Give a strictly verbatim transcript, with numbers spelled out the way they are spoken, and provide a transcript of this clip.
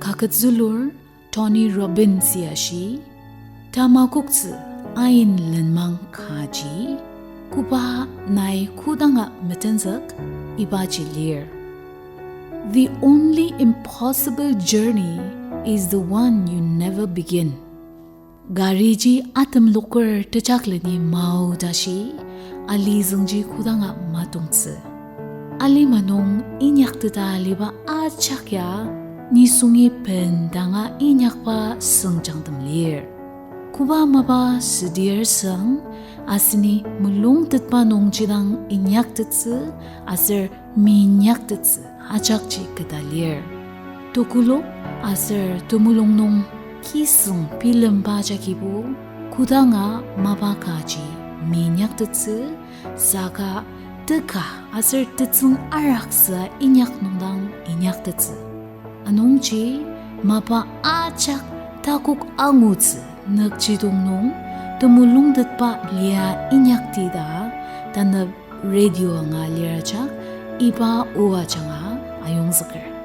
Kaket zülur Tony Robbins-i ashi, tamakoktsü ain lenmang kaji, koba nai kodanga metenzük ibaji lir: The only impossible journey is the one you never begin. Gariji atemloker tejakleni mao tashi, alizüngji kodanga matongtsü. Alima nung inyakteta aliba ajak ya nisungi bendanga inyakba süngjangtem lir. Koba mapa südir süng, aseni mulungtetba nungji dang inyaktettsü aser minyaktettsü ajakji keta lir. Tekolak aser temulung nung kisüng bilemba jagibo kodanga mapa kaji minyaktettsü, saka teka aser tetsüng araksüa inyak nung dang inyaktettsü. Anungji mapa ajak takok angutsü nükjidong nung temulungtetba lia inyakti ta tanü radio anga lir ajak iba o ajanga ayongzüker.